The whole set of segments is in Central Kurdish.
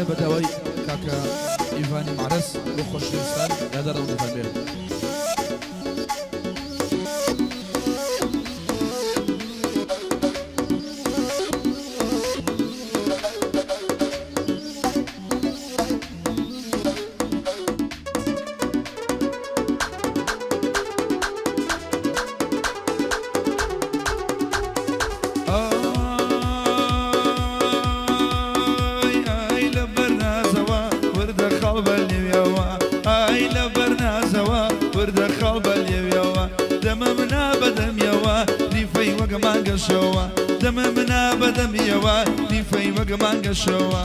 گۆرانیە بە داوای کاکە ئیڤانی مەعرەز بۆ خۆشەویستان یادار ڕەوندەتان بێ. ئای ئای لە بەرنازەوە وردە خاڵ بە لێویەوە، ئای لە بەرنازەوە وردە خاڵ بە لێویەوە، دەمم نا بە دەمیەوە لیفەی وەک مانگەشەوە، دەمم نا بە دەمیەوە لیفەی وەک مانگەشەوە.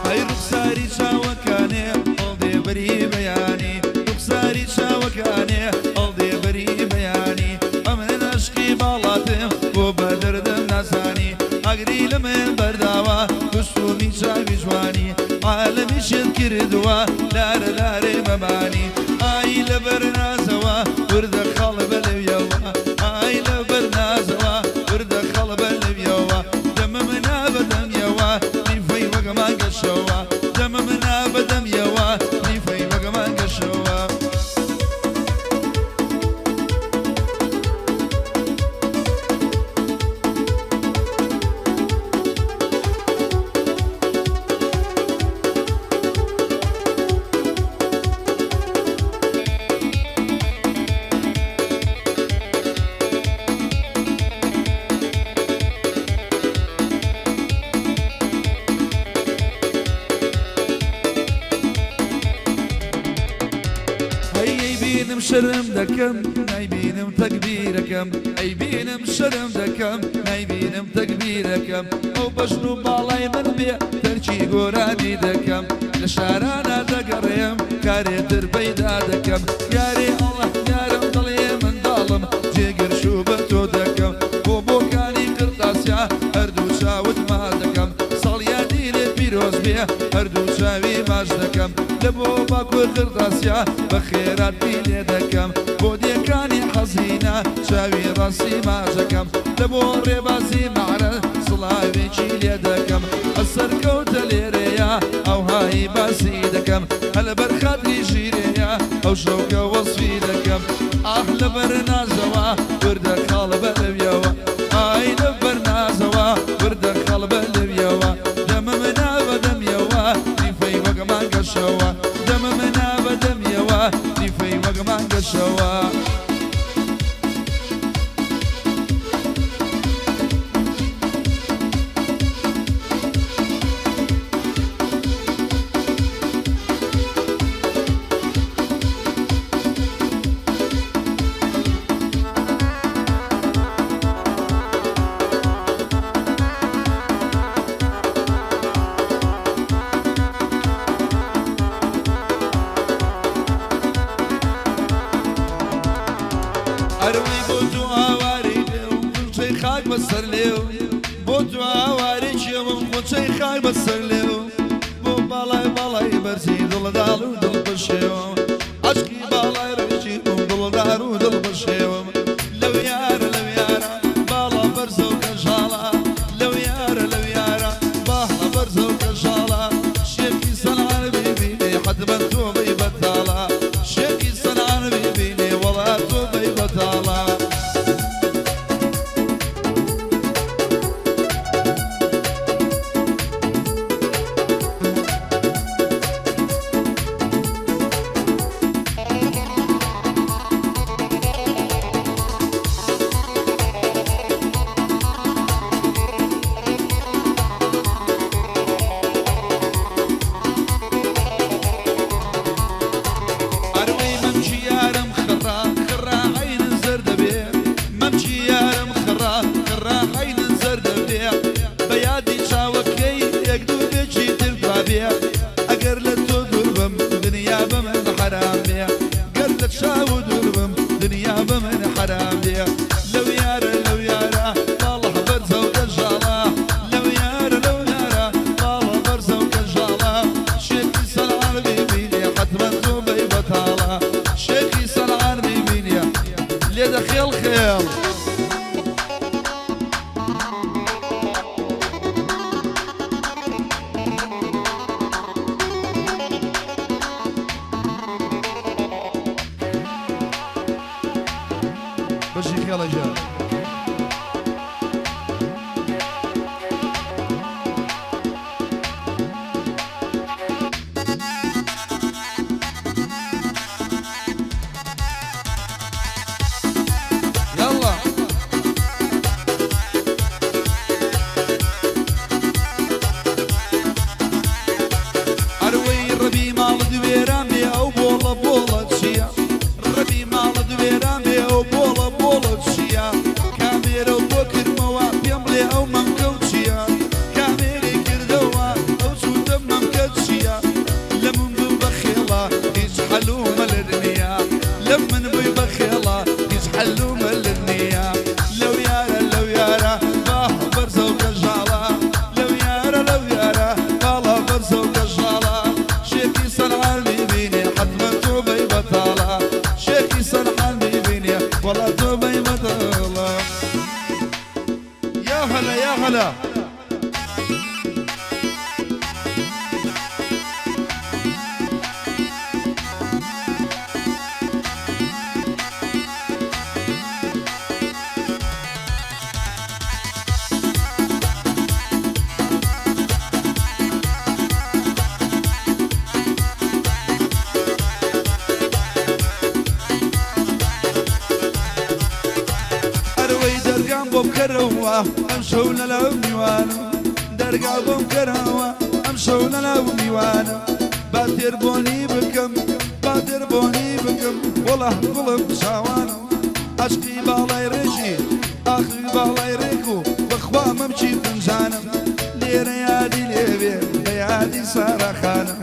ئەی ڕوخساری چاوەکانێ هەڵدێ بەری بەیانی، ڕوخساری چاوەکانێ هەڵدێ بەری بەیانی، ئەمن عەشقی باڵاتم بۆ بە دەردم نازانی، ئاگری لە من بەرداوە کوستومی چاوی جوانی، عالەمی شێت کردووە لارە لارەی مەمانی، ئای لەبەر نازەوە وردە خاڵ بە لەویەوە، ئای لەبەر نازەوە وردە خاڵ بە لەویەوە، دەمم نا بە دەمیەوە لیفەی وەک مانگەشەوە، دەمم نا بە دەمیەوە لیفەی وەک مانگەشەوە. هەی ئەیبینم شەرم دەکەم نایبینم تەگبیرەکەم، ئەیبینم شەرم دەکەم نایبینم تەگبیرەکەم، ئەو بەژن و باڵای من بێ تەرکی گۆرانی دەکەم، لە شارانا دەگەڕێم کارێ تر پەیدا دەکەم، یارێ ئەڵە یارم دڵێ منداڵم جێگر شوو بە تۆ دەکەم، بۆ بۆکانی قرتاسیا هەردوو چاوت ماچ دەکەم، ساڵیادی لێت پیرۆز بێ هەردوو چاوی ماچ دەکەم، لە بۆ باکور قرتاسیا بە خێرات پی لێ دەکەم، بۆ دێکانی حەزینە چاوی ڕاستی ماچ دەکەم، لە بۆ ڕێبازی مەعرەز سڵاوێکی لێ دەکەم، ئەسەرکەوتە لێرەیە ئەوهایی باسی دەکەم، هەلەبەر خاتری ژیرەیە ئەو شەوکە وەسفی دەکەم، ئاخ لەبەر نازەوە وردە خاڵ بە لەویەوە، ئای لەبەر نازەوە وردە خاڵ بە لەویەوە، دەمم نا بە دەمیەوە لیفەی وەک مانگەشەوە، دەمم نا بە دەمیەوە لیفەی وەک مانگەشەوە. ئەروەی بۆ تۆ ئاوارەی لێوم خونچەی خاک بەسەر لێو، بۆ تۆ ئاوارەی کێوم خونچەی خاک بەسەر لێو، بۆ باڵای باڵای بەرزی دڵدار و دڵ پەشێوم، عەشقی باڵای ڕێژیم دڵدار و دڵ پەشێوم، لەو یارە لەو یارە باڵا بەرزە و کەژاڵە، لەو یارە لەو یارە باڵا بەرزە و کەژاڵە، شێخی سەنعان بیبینێ حەتمەن تۆبەی بەتاڵە، شێخی سەنعان بیبینێ وەڵا تۆبەی بەتاڵە. ئەروەی مەمکی یارم خڕا خڕا عەینن زەردە بێ، مەمکی یارم خڕا خڕا عەینن زەردە بێ، بە یادی چاوەکەی یەک دوو بێکی تر بابێ، ئەگەر لە تۆ دوور بم دنیا بە من حەرام بێ، گەر لە چاو دوور بم دنیا بە من حەرام بێ، لەو یارە لەو یارە باڵا بەرزە و کەژاڵە، لەو یارە لەو یارە باڵا بەرزە و کەژاڵە. بژی خێڵە گیان. یاڵڵا. ئەروەی ڕەبی ماڵت وێران بێ ئەو بۆڵە بۆڵە چییە؟ ڕەبی ماڵت وێران بێ ئەو بۆڵە بۆڵە چییە؟ کامێرە و بۆ کردمەوە پێم بڵێ ئەو مەمکە و چییە؟ کامێرەی کردەوە ئەو چووتە مەمکە چییە؟ لە من بوو بە خێڵە هیچ حەلومە لە نییە لە من بووی بە خێڵە هیچ حەلومە لە نییە لەو یارە لەو یارە باه بەرزە و کەژاڵە لەو یارە لەو یارە باڵا بەرزە و کەژاڵە شێخی سەنعان بیبینێ حەتمەن تۆبەی بەتاڵە شێخی سەنعان بیبینێ وەڵا تۆبەی بەتاڵە. یا هەلا یا هەلا. ئەروەی دەرگام بۆ بکەرەوە ئەمشەو لەلاو میوانم دەرگا بۆم کەرەوە ئەمشەو لەلاو میوانم با تێر بۆنی بکەم با تێر بۆنی بکەم وەڵا گوڵم چاوانم عەشقی باڵای ڕێکی ئاخری باڵای ڕێک و بەخوا مەمکی فنجانم لێرە یادی لێبێ بە یادی سارا خانم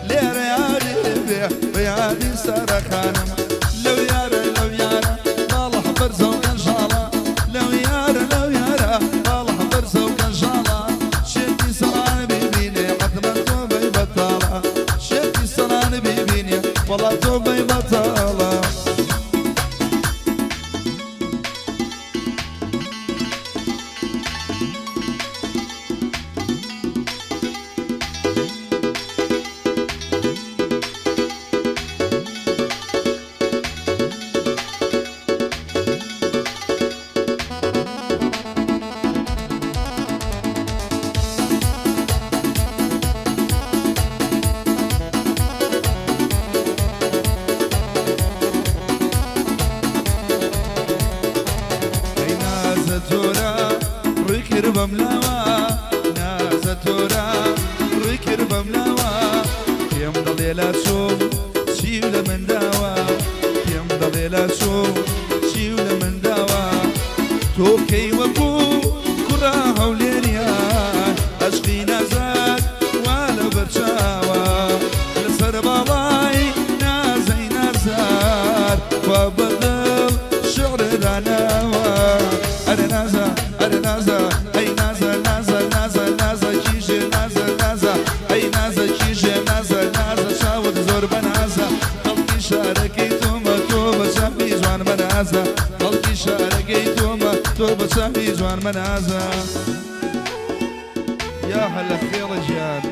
لێرە یادی لێبێ بە یادی سارا خانم لەو یارە لەو یارە باڵا بەرزە و گەنجاڵە لەو یارە لەو یارە باڵا بەرزە و گەنجاڵە شێتی سەڵان ببینێ حەتمەن تۆبەی بەتاڵە شێتی سەڵان ببینێ وەڵا تۆبەی بەتاڵە. ئەی نازە تۆرا ڕووی کرد بەم لاوە نازە تۆرا ڕووی کرد بەم لاوە پێم دەڵێ لا چۆم چی لە من داوە پێم دەڵێ لا چۆم چی لە من داوە تۆ کەی وەکو کوڕە هەولێریان ئەشقی نازاد وا لە بەرچاوە لەسەر باڵای نازەی نازار وا بەدڵ شعر داناوە ئەرێ نازە ئەرێ نازە ئەی نازە نازە نازە نازە کیژێ نازە نازە ئەی نازە کیژێ نازە نازە چاوت زۆر بەنازە خەڵکی شارەکەی تۆمە تۆ بە چاوی جوان بەنازە خەڵکی شارەکەی تۆمە تۆ بە چاوی جوان بەنازە. یا هەلە خێڵە گیان.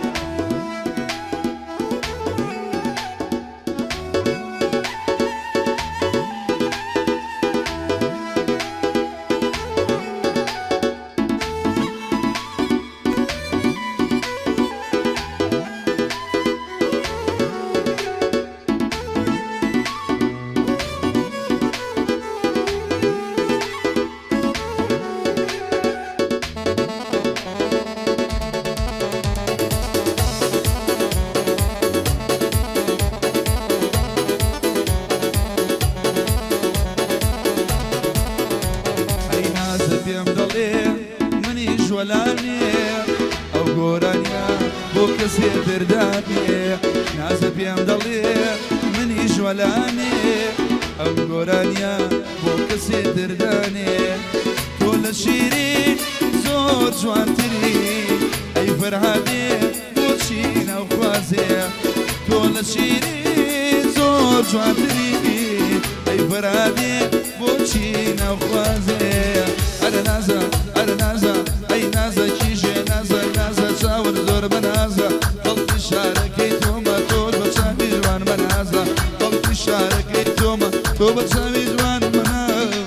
ئەی نازە پێم دەڵێ منیش وەلانێ ئەو گۆرانیە بۆ کەسێ تر دانێ نازە پێم دەڵێ منیش وەلانێ ئەو گۆرانیە بۆ کەسێ تر دانێ تۆ لە شیرین زۆر جوانتری ئەی فەرهادێ بۆچی ناوخوازێ تۆ لە شیرین زۆر جوانتری ئەی فەرهادێ بۆچی ناوخوازێ ئەرە نازە ئەرە نازە ئەی نازە کیژێ نازە نازە چاوت زۆر بەنازە خەڵکی شارەکەی تۆمە تۆ بە چاوی جوان بەنازە خەڵکی شارەکەی تۆمە تۆ بە چاوی جوان بەنازە.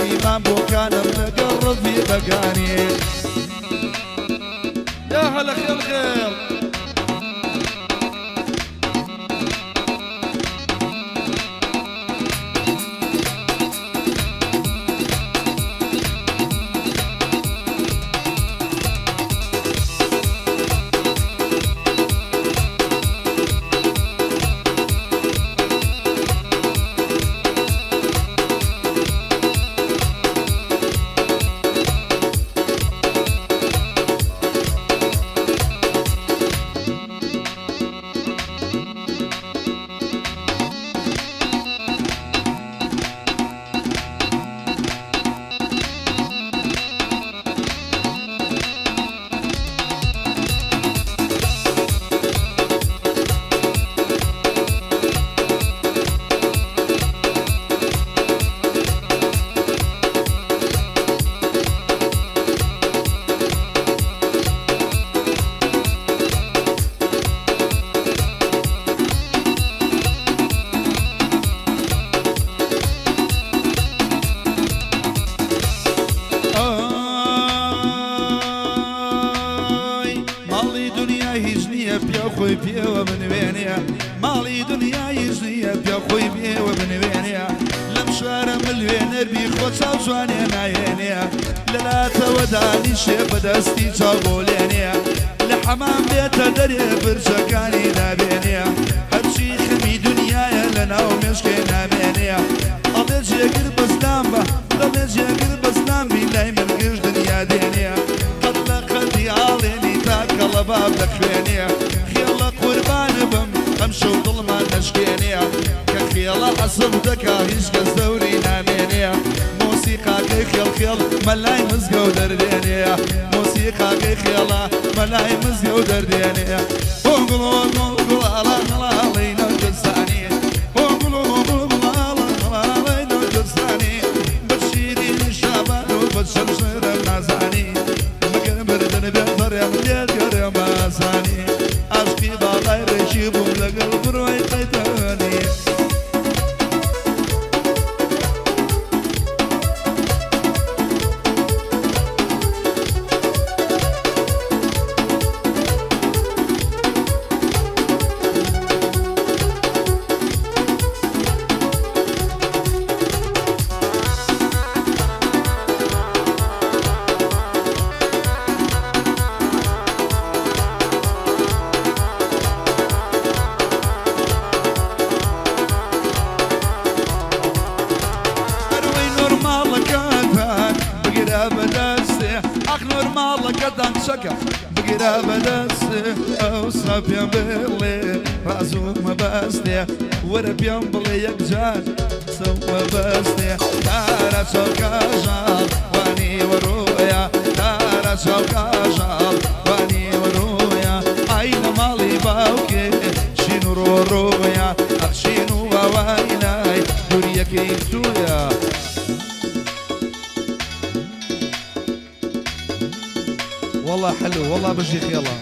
شاری مام بۆکانم لەگەڵ ڕەفی بەگانی. یا هەلە خێڵ خێڵ. ئای ماڵی دنیا هیچ نییە پیا خۆی پێوە بنوێنێ، ماڵی دنیا هیچ نییە پیا خۆی پێوە بنوێنێ، لەم شارە ملوێنەر بی خۆ چاو جوانێ نایێنێ، لەلاتەوە دانیشێ بەدەستی چاو بۆلێنێ، لە حەمام بێتە دەرێ برجەکانی نابێنێ، هەرچی خەمی دنیایە لەناو مێشکێ نامێنێ، ئەڵێ جێگر بەسلام بە، دەڵێ جێگر بەسلام بی لای من گشت دنیا دێنێ، قەت لە قەدی ئاڵێنی تا کەڵەباب دەخوێنێ، خێڵە قوربان بم ئەمشەو دڵمان نەشکێنێ، کە خێڵە عەسف دەکا هیچ کەس دەوری نامێنێ، مۆسیقاکەی خێڵ خێڵ مەلای مزگەوت دەردێنێ، مۆسیقاکەی خێڵە مەلای مزگەوت دەردێنێ. ئۆ گوڵ ئۆ گوڵ گوڵاڵە هەڵاڵەی نەوجستانی، ئۆ گوڵ ئۆ گوڵ گوڵاڵە هەڵاڵەی نەوجستانی، بە شیرینی شابان و بە شەمشێرم نازانی، مەگەر مردن بێت بەڕێم لێت گەڕێم بە ئاسانی، عاشقی باڵای ڕێکی بووم لەگەڵ بڕوای قەیتانی. هەروەی نۆرماڵەکەتان بگرە بەدەستێ، ئاخ نۆرماڵەکەتان چەکە بگرە بەدەستێ، ئەوسا پێم بڵێ ڕاز و مەبەستێ، وەرە پێم بڵێ یەکجار قسە و مەبەستێ، تارا چاوکاژاڵ وانی وەرۆیە، تارا چاوکاژاڵ وانی وەرۆیە، ئای لە ماڵی باوکێ شین و ڕۆڕۆیە، ئەخ شین و واوای لای دووریەکەی تۆیە. والله حلو والله بژی خێڵە.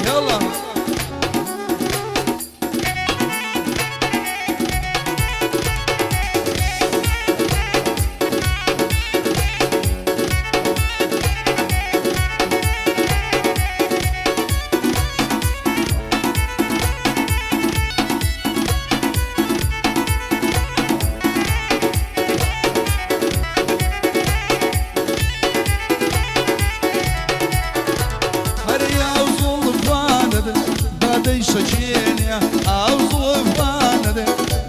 يلا هەرێ ئەو زوڵفانەت بادەی شەکێنێ، ئەو زوڵفانەت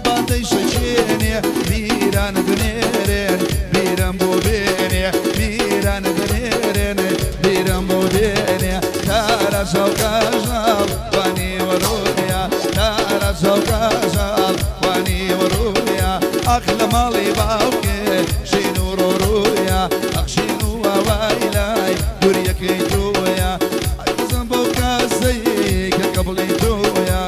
بادەی شەکێنێ، میران بنێرێن بیرم بۆ بێنێ، میران بنێرێن بیرم بۆ بێنێ، تارا چاوکاژاڵ وانی وەرۆیە، تارا چاوکاژاڵ وانی وەرۆیە، ئاخ لە ماڵی باوکێ شین و ڕۆڕۆیە، ئاخ شین و واوای لای دووریەکەی تۆیە، ئای بزم بەو کاسەی کە قەبڵی تۆیە،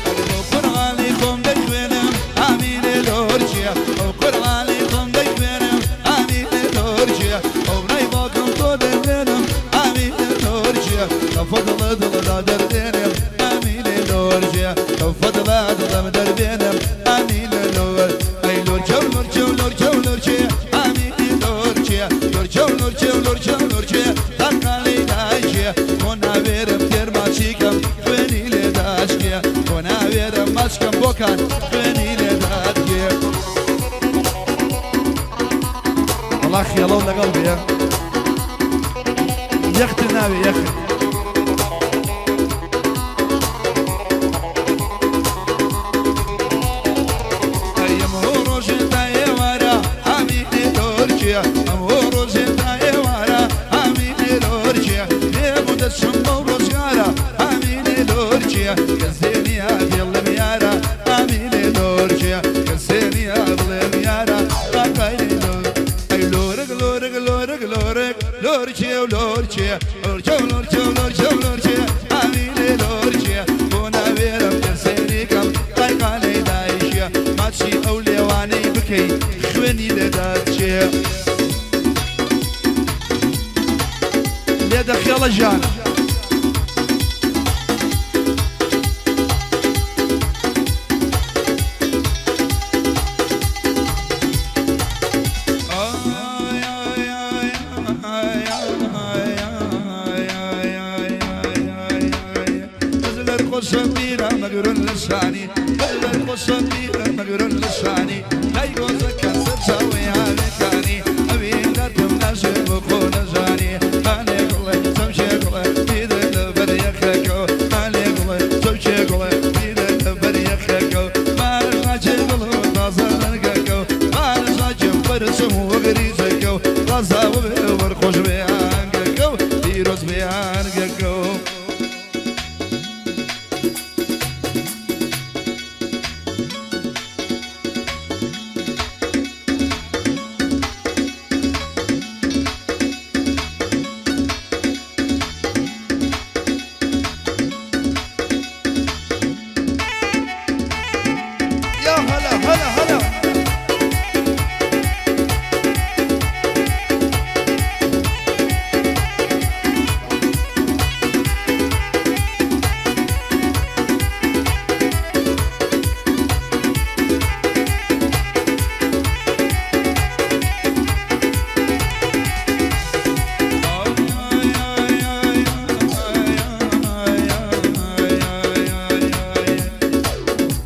ئەگەر بەو قورئانی خۆم دەخوێنم ئامینێ لۆرچیە، ئەو قورئانی خۆم دەیخوێنم ئامینە تورکیە ئەو برای باوکم تۆ دەنوێنم ئامینە تورکیە کە فەدڵ دڵدا دەردێنم ئامینە لۆرکیە کە فەدڵ دڵم دەربێنم ئامینە لۆر ئەی لۆرکە و لۆرکە و لۆرکە و لۆرکێ ئامینە لۆرکیە لۆرکە و لۆرکە و لۆرکە و لۆرکێ تاقاڵی دایکێ بۆ ناوێرم تێر ماچیکەم خوێنی لێداچکێ بۆ ناوێرم ماچکەم بۆکان خوێنی لێدادگێ وەڵا خێڵەو لەگەڵ بێ یەخت ناوێ یەخت. ئەم ڕۆژێ تا ئێوارە ئامینێ لۆرکیە ئەم ڕۆژێ تا ئێوارە ئامینێ لۆرکیە لێم و دەچم بەو ڕۆژگارە ئامینێ لۆرکیە کەسێ نییە بێڵم یارە ئامینێ لۆرکیە کەسێ نییە بڵێم یارە قاقای لۆر ئەی لۆرک لۆرک لۆرک لۆرک لۆرکیە و لۆرکیە لۆرکە و لۆرکە و لۆرکە و لۆرکیە ئامینێ لۆرکیە بۆ ناوێرم ترسێنیکەم قایقانەی دایکیە ماچی ئەو لێوانەی بکەی خوێنی لێداچێ لێ دەخێڵە ژیان. مەگرن لە شانی بەزلەر خۆشم بیرە مەگرن لە شانی لای گۆزەکە سەرچاوەی هاوێکانی ئەوی دەردم ناژێ بۆ خۆ نەژانی ئانێ گوڵێ چەمچێ گوڵێ بیدە لەبەر یەخەکەو ئانێ گوڵێ چەمچێ گوڵێ بیدە لەبەر یەخەکەو مارش ناچێ گوڵ و تازە نەرگەکەو مارش ناچێ بەرچم وەگریجەکەو ڕازا بێ وەرخۆش بێ ئانگەکەو پیرۆز بێ ئانگەکەو. يا هلا هلا هلا.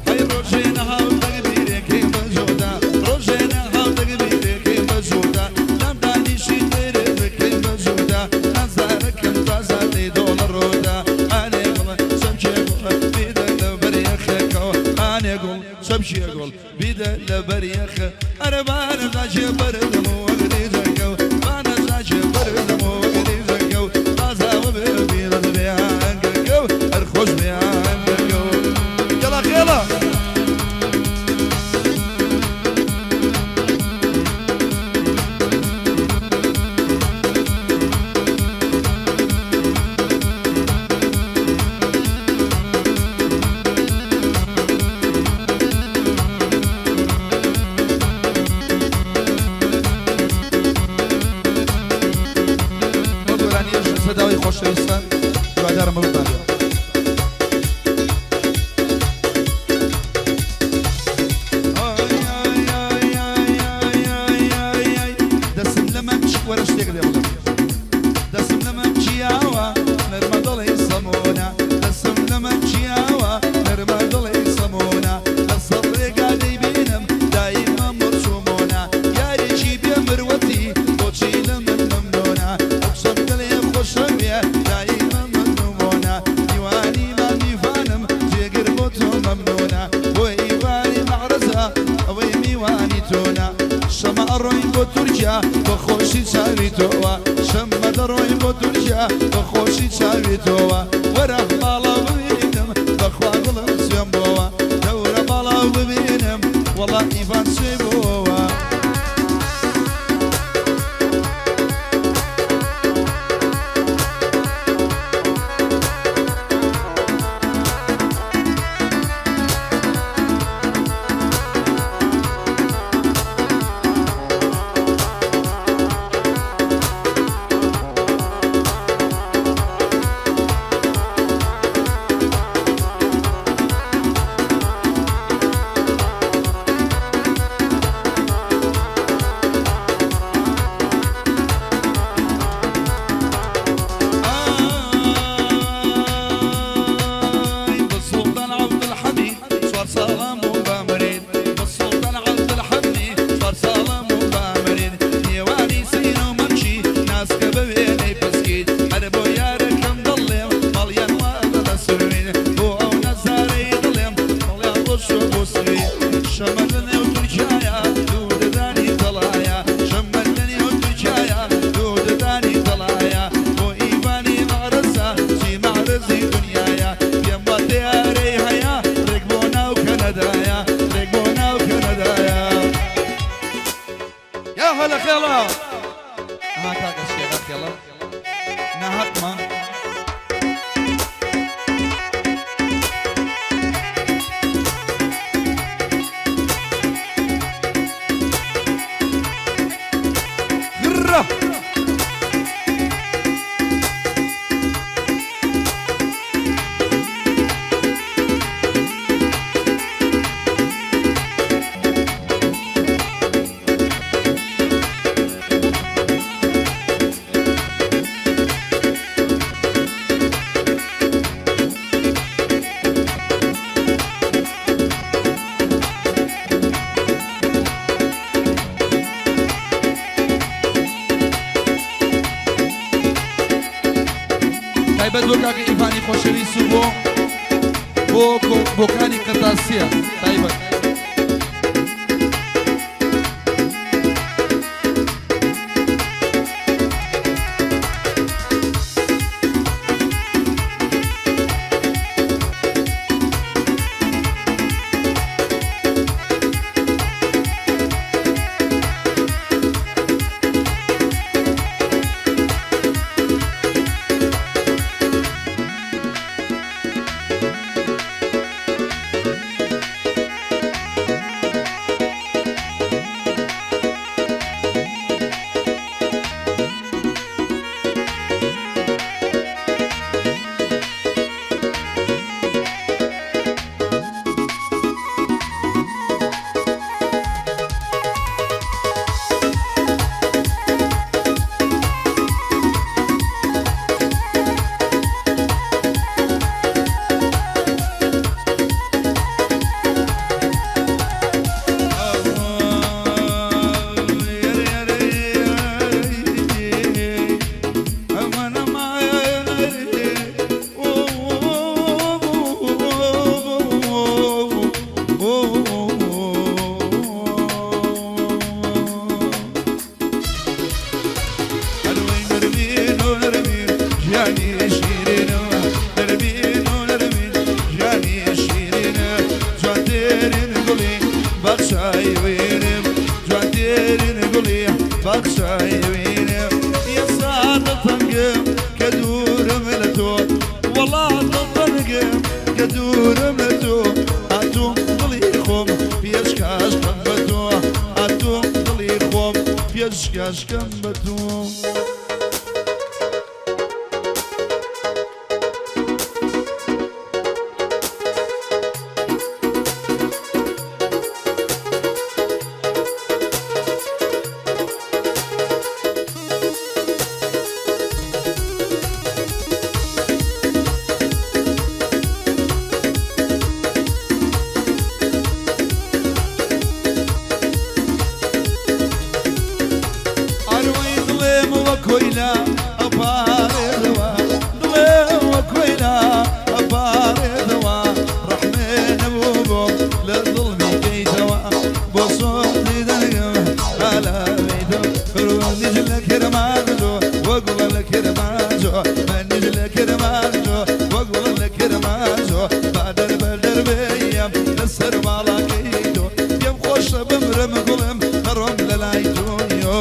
هەی ڕۆژێنە هاو تەگبیرێکی بەجۆدا ڕۆژێنە هاو تەگبیرێکی بەجۆدا لام دانیشی تێرێ بکەی بەجۆدا نازارەکەم تازادەی دۆڵە ڕۆدا ئانێ گوڵە چەمچێ گوڵە بیدە لەبەر یەخەکەوە ئانێ گوڵ چەمچێ گوڵ بیدە لەبەر یەخە ئەرە بانە زاچێ بەردم وەگریجەکەو بانە زاچێ بەردم وەگریجەکەو تازاوە بێ بیرەت بێ ئانگەکەو هەر خۆش بێ ئانگەکەو یەڵا خێڵە. ئەو گۆرانیەش لەسەر داوای خۆشەویستان هیوادارم بڵتان بێ. دەسم لە مەمچ وەرە شتێک لێ بڵێم دەسم لە مەمچیاوە نەرمە دڵی سەمۆنە دەسم لە مەمچیاوە نەرمە دڵی سەمۆنە لەسەر ڕێگا دەیبینم دایمە مڕچومۆنە یارێکی بێ مروەتی بۆچی لە من مەمنۆنە ئەو قسەم دڵێ خۆشەوێ دایمە مەمنومۆنە دیوانی مامیڤانم جێگر بۆ تۆ مەمنۆنە بۆ ئیوانی مەعرەزە ئەوەی میوانی تۆنە شەمە ئەڕۆین بۆ تورکیا بە خۆشی چاوی تۆوە شەمە دەڕۆین بۆ تورکیا بە خۆشی چاوی تۆوە وەرە ماڵە ببینم بەخوا گوڵم سوێن بۆوە دەورە ماڵە ببینم وەڵا ئیڤان سوێ بۆوە. هەلە خێڵە. ئەها کاکە شێخە خێڵە ناهەقمە. گڕە. تایبەت بۆ کاکە ئیڤانی خۆشەویست و بۆ بۆ بۆکانی قەتاسیە تایبەت. پێشکەشکەم بە تۆ. ئەروەی دڵێم وە کۆیلە ئەپارێزەوە، دڵێم وە کۆیلە ئەپارێزەوە، ڕەحمێ نەبوو بۆم لە دڵ بیکەیتەوە، بۆ سۆزی دەنگم ئالاویتەوە. قوربانیش لە کرمانجۆ وە گوڵە لە کرمانجۆ، منیش لە کرمانجۆ وە گوڵە لە کرمانجۆ، با دەربە دەربێیەم لەسەر باڵاکەی تۆ، پێم خۆشە بمرم گوڵم نەڕۆم لە لای تۆیۆ.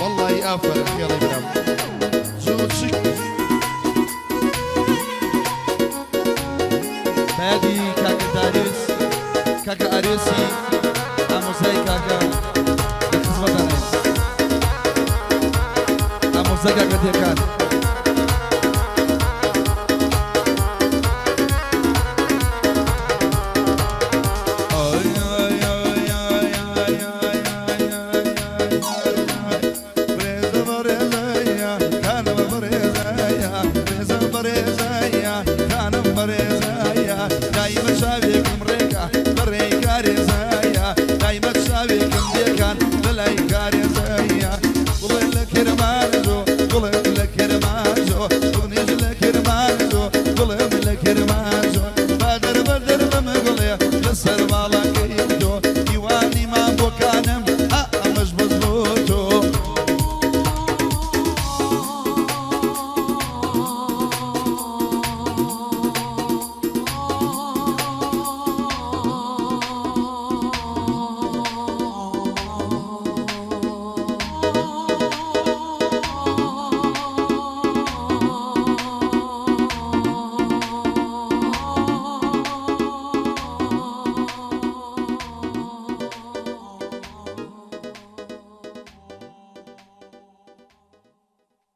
وەڵڵاهی ئافەرم خێڵی برام زوو چک. بەیادی کاکە داریوس کاکە ئاریۆسی ئامۆزای کاکە لە خزمەتانین ئامۆزای کاکە تێکان.